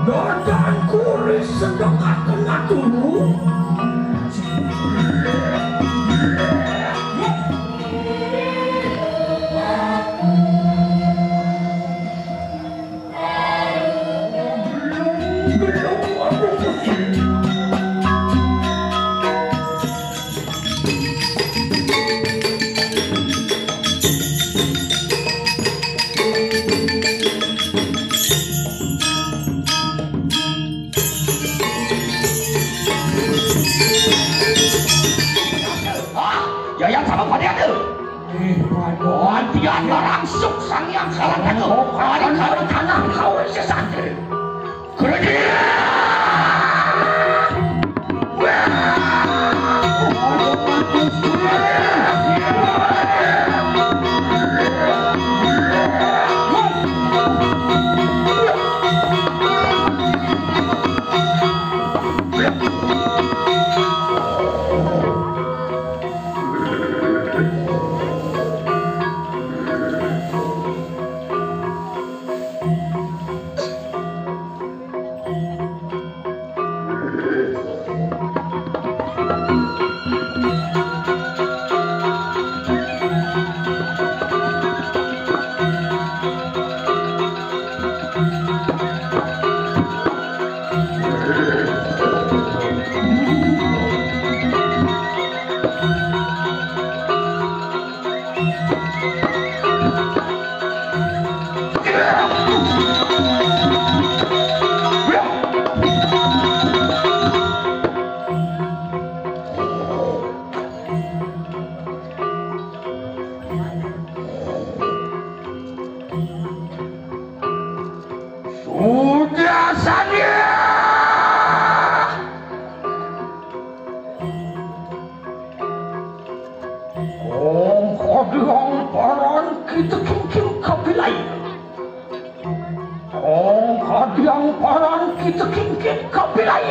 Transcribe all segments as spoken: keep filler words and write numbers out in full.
Dadan kuris sedekaken aturu. Hah? Ya, ya, sama pada ada. Eh, Pandian langsung sang yang kalah aku. Hari kalah tanah kau sesat. Kerja. Sudah saja. Kong kadiang paran kita kingking kapilai. Kong kadiang paran kita kingking kapilai.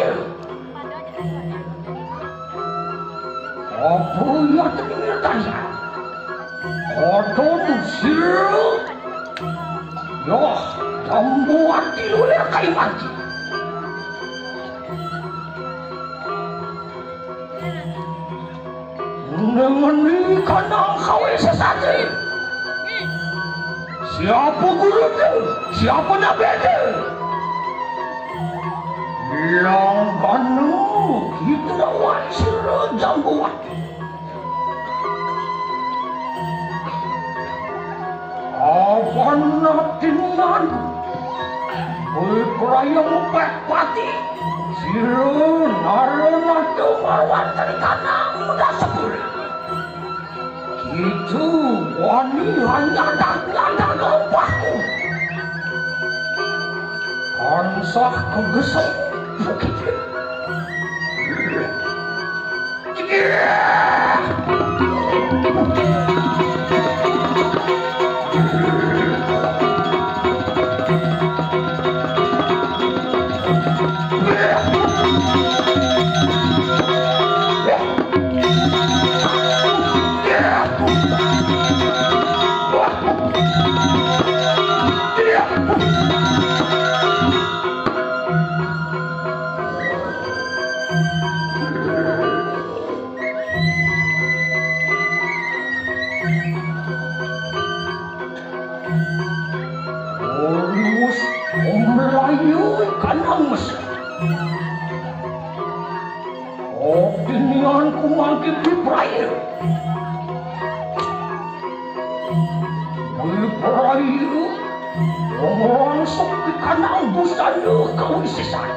Apa ya tadi tanya? Kodon siru. Yoh, dambuan tilulir kai manti. Nengeni kanang kawe sesati. Siapa guru tu? Siapa nabi tu? Langganu kita lawan sira jambuan. Awan natinian. Bui perayang mupek pati. Sira nara nata marwan tadi kanang muda sepuluh. Itu wani hanya daging-daging lempahku. Tansah kegesek bukit. Orius, Om Melayu, ikan angus. Opinian ku mangkit di prair. Di prair, langsung di kanang busana kawisesan.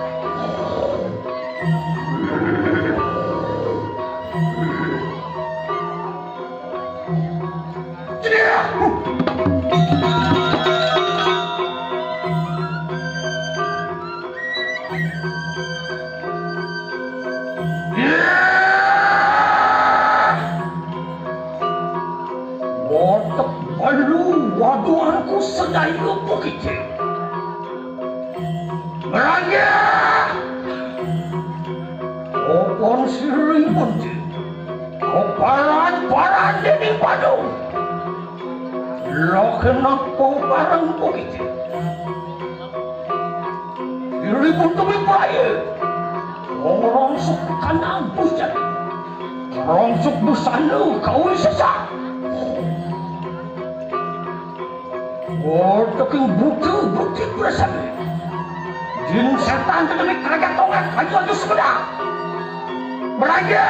Watek balu waduanku sedaya bukit. Merangga! Opon siripun ti. Keparan-paran dening padung. Lo kenapa bareng bukit. Ribut kami pelaye. Rongsuk kanang busan. Rongsuk busan lu kau sesa. Otoking buku buku perasaan. Jin setan tengah kerajaan tongan kayu aja sepeda. Belanja.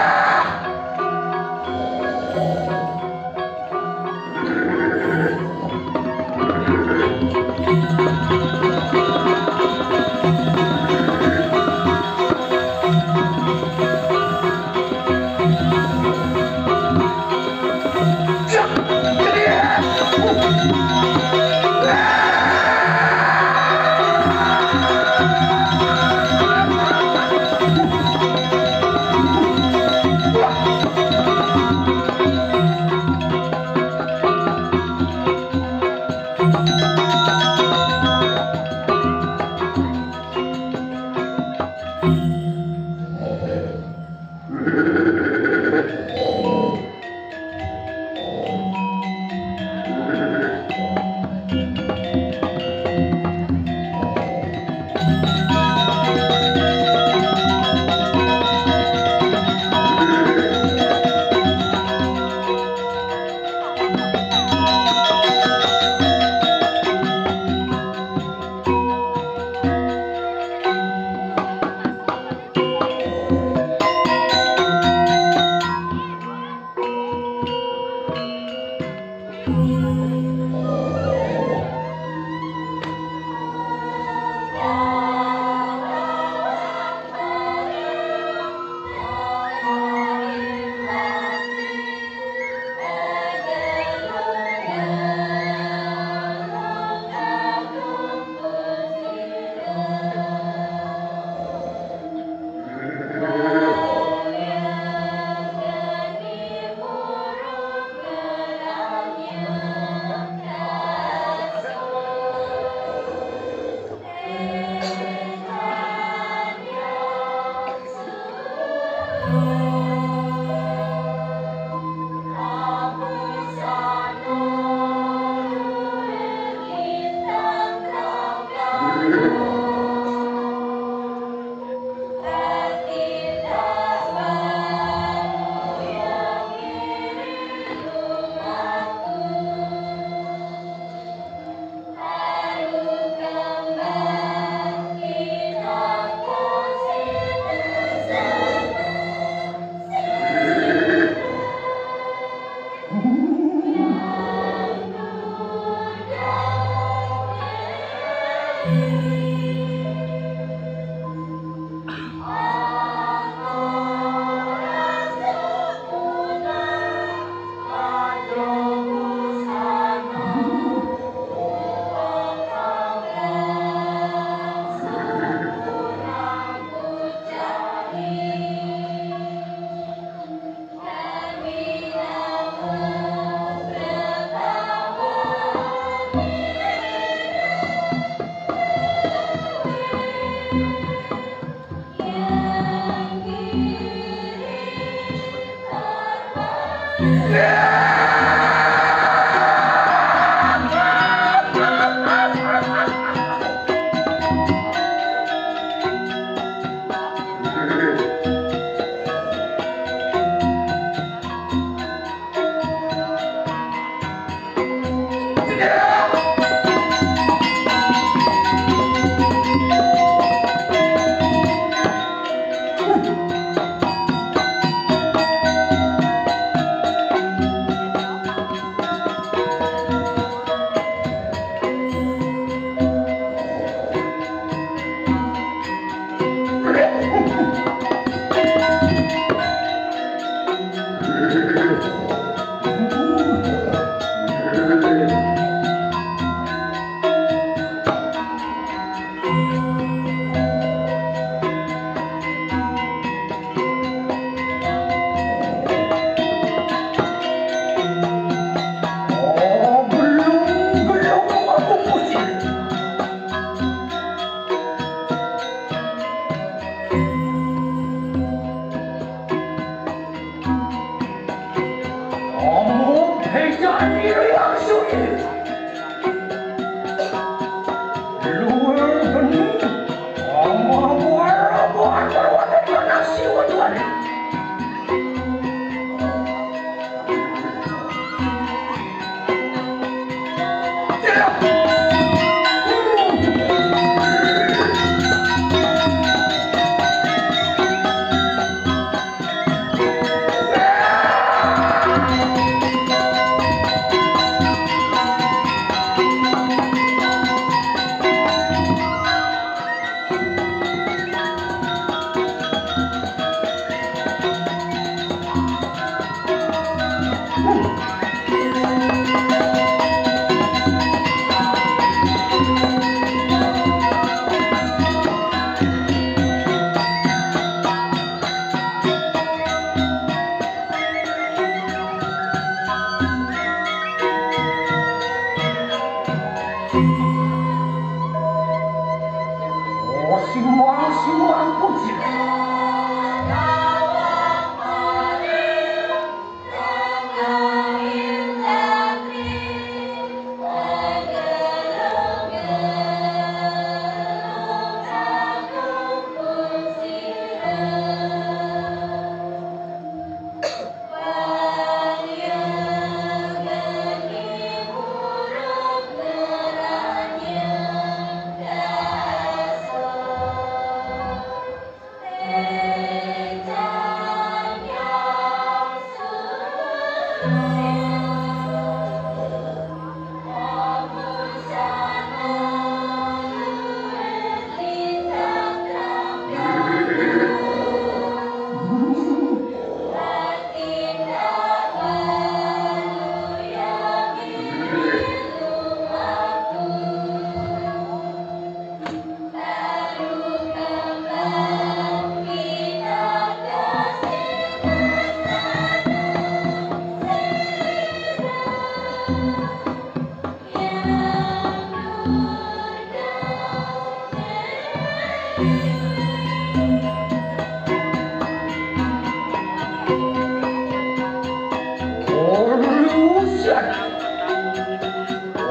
Wong sing mampu.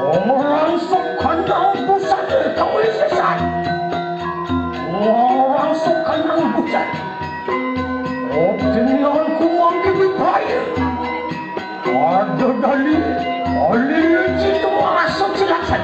Orang suka nang pusat kau isisan. Orang suka nang pusat. Opinion ku mangki bibaya. Ada dali, ali itu masuk silakan.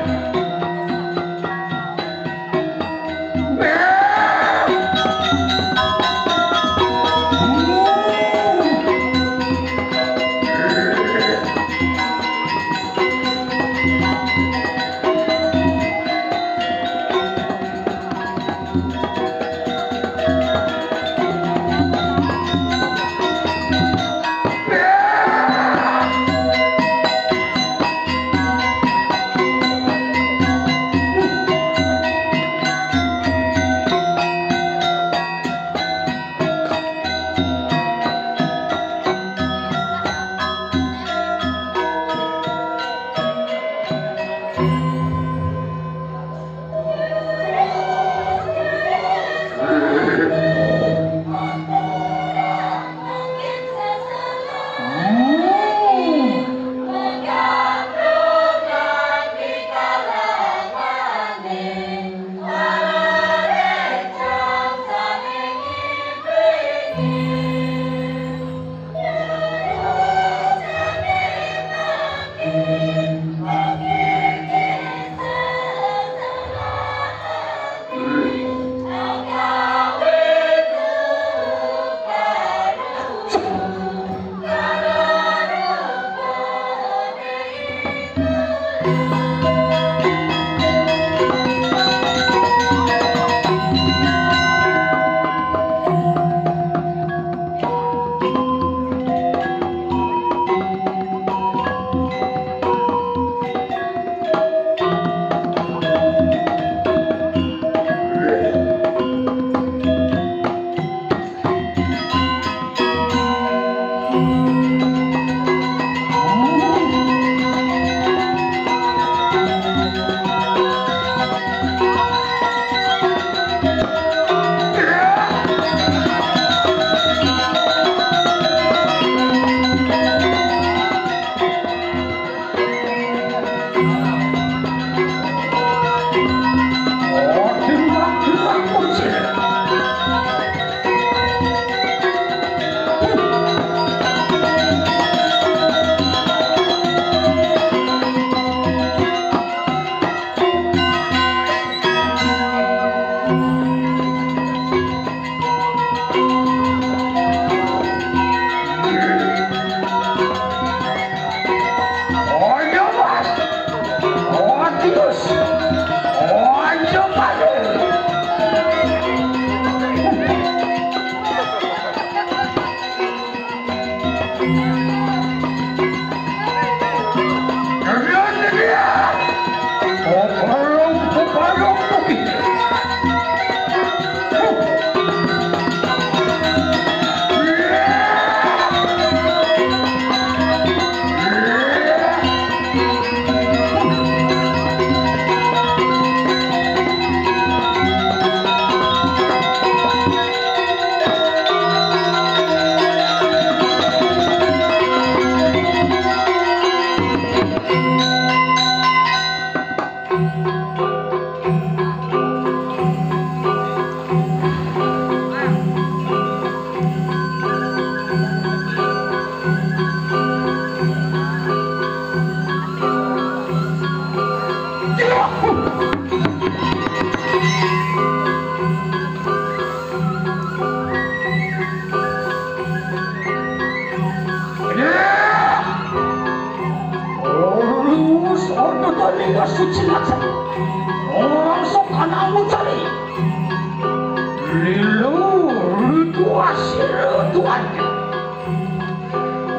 Lilu, lutuasi, lutuan.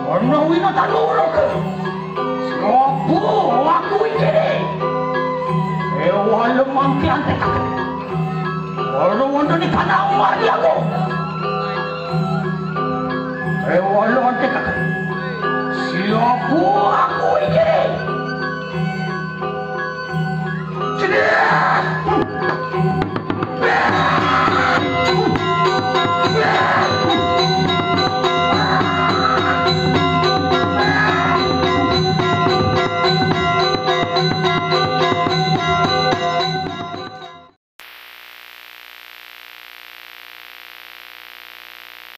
Ono wino tanuruku. Sopo aku ikene. Ewa lemangke antekake. Ono wondo ni kanang mariago. Ewa lo antekake. Sopo aku ikene.